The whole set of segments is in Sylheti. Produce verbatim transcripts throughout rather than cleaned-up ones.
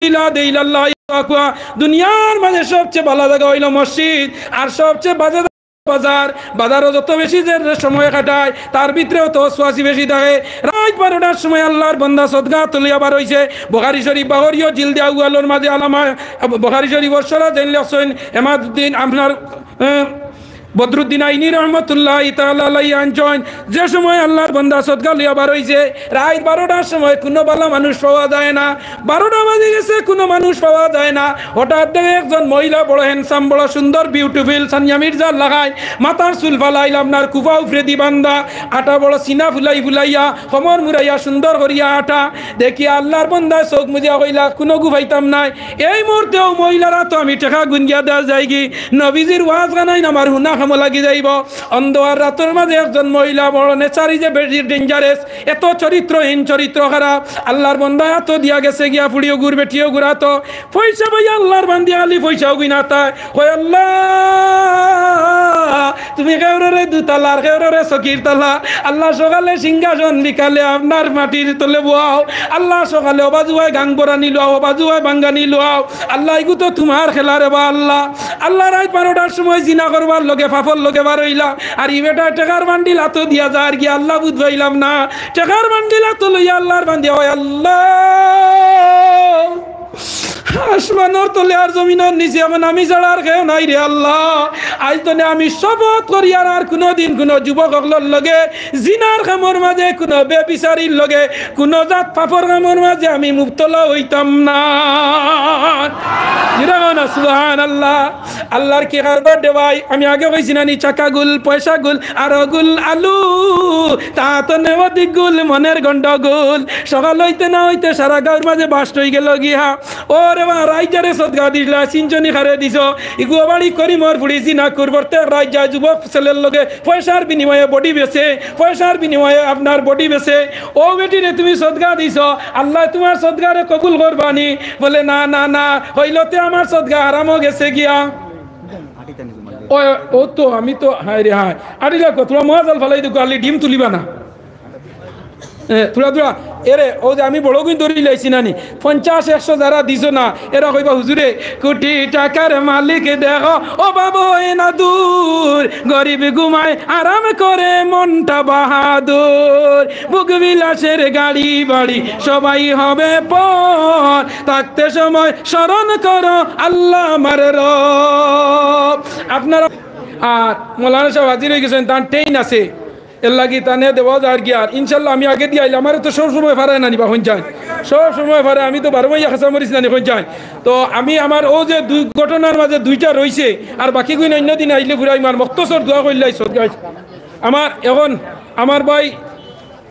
ইলা দে ইলাল্লাহি ওয়া আকবার। দুনিয়ার মাঝে সবচেয়ে ভালা জাগা অইলো মসজিদ, আর সবচেয়ে বাজে বাজার। বাজারো যত বেশি যে সময় কাটায়, তার ভিতরে অত ওয়াসওয়াসি বেশি থাকে। রাইত বারোটার সময় আল্লার বন্দা সদকা তুলিয়া বার অইছে। বুখারী শরীফ বাহরিও জিলদে আউয়ালর মাঝে আলামা, বুখারী শরীফর শরহ যেইন লেখছইন এমাদুদ্দিন আপনার, আহ, বদরুদ্দিন আইনি রহমতুল্লাহি তাআলা আলাইহি আনছইন, যে সময় আল্লার বন্দা সদকা লইয়া বার অইছে, রাইত বারোটার সময় কুনু ভালা মানুষ পাওয়া যায় না। বারোটা বাজি গেছে, কুনু মানুষ পাওয়া যায় না। হঠাৎ দেখে একজন মহিলা, বড় handsome, বড় সুন্দর, beautiful, সানিয়া মির্জার লাখান, মাথার চুল ফালাইল আপনার কুফা উফরেদি বান্ধা, আটা বড় সিনা ফুলাই ফুলাইয়া, কমর মুড়াইয়া সুন্দর করিয়া আটা। দেখিয়া আল্লার বন্দায় চউখ মুজিয়া কইলা, "কুনুগু পাইতাম নায়।" এই মুহূর্তে অউ মহিলার আতো আমি টেকা গুন গিয়া দেওয়া যায়গি। নবীজির ওয়াজ খানাইন আমার হুনা কামো লাগি যাইবো। অন্ধকার রাতর মাঝে একজন মহিলা, বড় nature is a very dangerous, এত চরিত্রহীন, চরিত্র খারাপ। আল্লার বন্দায় আতো দিয়া গেছে গিয়া, ফুড়ি অগুর, বেটি অগুর আতো। পয়সা পাইয়া আল্লার বান্দি খালি পয়সা অগুইন আতায়। কয়, "আল্লা, তুমি কেউররে দুতালা আর কেউররে চকির তলা। আল্লা, সকালে সিংহাসন, বিকালে আপনার মাটির তলে বওয়াও। আল্লা, সকালে অবাজুয়ায় গাং বরানি লওয়াও, অবাজুয়ায় বাঙ্গানি লওয়াও। আল্লা, ইগু তো তুমার খেলা রে বা আল্লা।" আল্লা, রাইত বারোটার সময় জিনা করবার লগে, পাপর লগে বার অইলা। আর ই বেটায় টেকার বান্ডিল আতো দিয়া যার গিয়া, আল্লা, বুঝ পাইলাম না। টেকার বান্ডিল আতো লইয়া আল্লার বান্দি, "ওই আল্লা, আসমানর তলে আর জমিনর নিচে এখন আমি ছাড়া আর কেউ নাই রে আল্লা। আইজ তনে আমি শপথ করি আর, আর কুনুদিন কুনু যুবক অকলর লগে জিনার কামর মাঝে, কুনু বেবিচারির লগে, কুনু জাত পাপর কামর মাঝে আমি মুবতলা অইতাম না।" জোরে কও না, সুবহানাল্লাহ। আল্লার কি কারবার দে ভাই? আমি আগে কইছি না নি, চাকা গুল, পয়সা গুল, আরো গুল আলু, তা তো নেওয়া দিক গুল, মনের গন্ডগোল। সকাল অইতে না অইতে সারা গাউর মাঝে বাস্ট অই গেল গিয়া। ওরে বা, রাইজারে সদকা দিলা, সিনজনি খারে দিছ। ইগুয়া বাড়ি করিমর ফুড়ি জিনা কুর, প্রত্যেক রাইজা যুবক ছেলের লগে পয়সার বিনিময়ে বডি বেচে, পয়সার বিনিময়ে আপনার বডি বেচে। ও বেটিরে তুমি সদকা দিছ, আল্লায় তুমার সদকারে কবুল করবানি? বলে, "না, না, না, হইলতে আমার সদকা হারামো গেছে গিয়া।" ওই, ও তো, আমি তো, হায় রে হায়। আড়িলা কো, থুড়া মজাল ফালাই দেখো, আলি ডিম তুলিবা না। এ, থুড়া থুড়া, এরে, অউ যে আমি বড় গুইন ধরি লাইছি না নি, পঞ্চাশ একশো যারা দিছো না, এরা কইবা, "হুজুরে, কোটি টাকার মালিক দেখো, অভাব হয় না দূর, গরিব ঘুমায় আরাম করে মনটা বাহাদুর, ভোগ বিলাসের গাড়ি বাড়ি সবই হবে পর, থাকতে সময় স্মরণ করো আল্লা আমার রব।" আপনারা, আর মৌলানা সাহেব হাজির অই গেছইন, তান ট্রেন আছে, এর লাগি তানে দেওয়া যার গিয়া। আর ইনশাল্লাহ আমি আগে দিয়া আইলাম, আমারে তো সব সময় ফারায় না নি বা কইন যাইন, সব সময় ফারায়, আমি তো বারো মাইয়া খাসা মরিচ না নি কইন যাইন। তো আমি আমার অউ যে দুই ঘটনার মাঝে দুইটা রইছে, আর বাকি গুইন অইন্য দিন আইলে ফুরাইমু। আর মখতসর দোয়া করিলাই সব গাইস। আমার এখন আমার ভাই,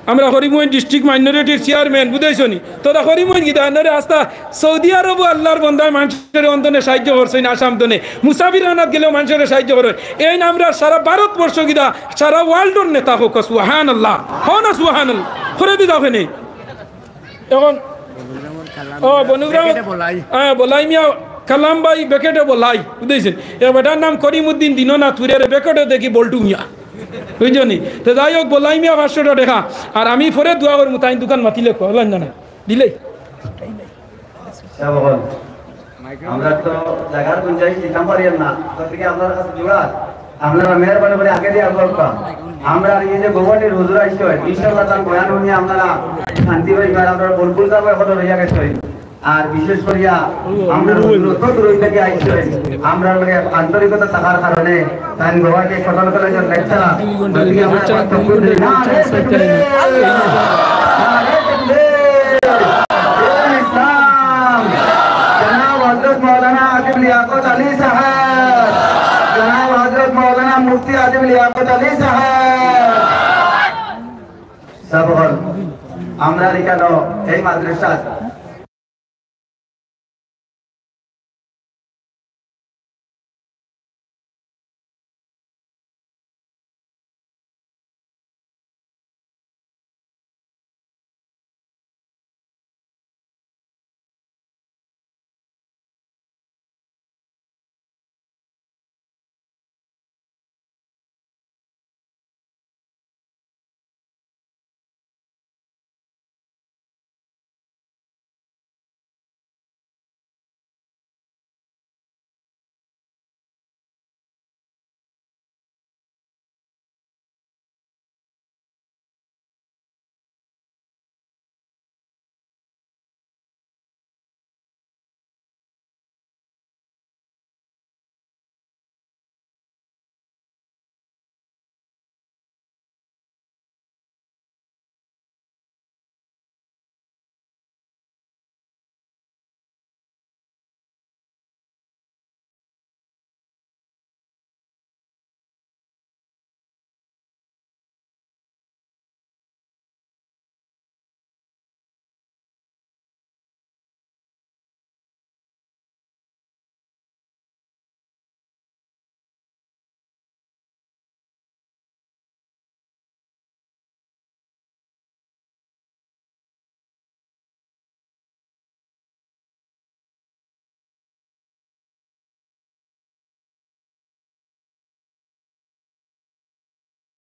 আমরা করিমগঞ্জ district minority-র চেয়ারম্যান, বুঝাইছো নি? তোরা করিমগঞ্জ গিদানরে আস্তা সৌদি আরবও আল্লার বন্দায় মানষরে অন্তনে সাহায্য করছইন, আসাম তনে মুসাফির খানাত গেলেও মানষরে সাহায্য করইন। এইন আমরা সারা ভারতবর্ষ গিদা, সারা world-র নেতা কউক্কা, সুবহানাল্লাহ। কও না সুবহানাল্লাহ। করে দি যাও কেনে। এখন, ও, বনগ্রাম, বলাই। হ্যাঁ, বলাই মিয়া, কালাম ভাই, বেকেটে বলাই, বুঝাইছেন? এ বেটার নাম করিমউদ্দিন দিননাথপুরের, বেকেটে দেখি বল্টু মিয়া। বুঝছো নি? তো যাই হোক, বলাই মিয়া পাঁচশো টেকা। আর আমি পরে দোয়া করমু, তাইন দোকান মাতিলে কইলাম না, না। দিলে? আমরা তো জাগার গুঞ্জাইশ দিতাম পারি না। তো থেকে আপনার কাছে জোড়া, আপনারা মেহেরবানি করে আগে দিয়ে আগুয়াক্কা। আমরা আর এই যে গৌহাটির হুজুর আইসছেন, ইনশাআল্লাহ তার বয়ান শুনিয়া আপনারা শান্তি পাইবা, আপনারা বুলবুল সাহেব এখন রইয়া গেছেন। আর বিশেষ করিয়া আমরা হুজুর অত দূর থেকে আইসছেন, আমরা লগে আন্তরিকতা থাকার কারণে তাইন গৌহাটি কটন কলেজর lecturer। গতিকে আমরা একবার তকবীর দেই। নারায়ে তাকবীর। নারায়ে তাকবীর। ইসলাম। জনাব হযরত মাওলানা আজিজ লিয়াকত আলী সাহেব। জনাব হযরত মাওলানা মুফতি আজিজ লিয়াকত আলী সাহেব। সাবগণ, আমরা এখানে এই মাদ্রাসা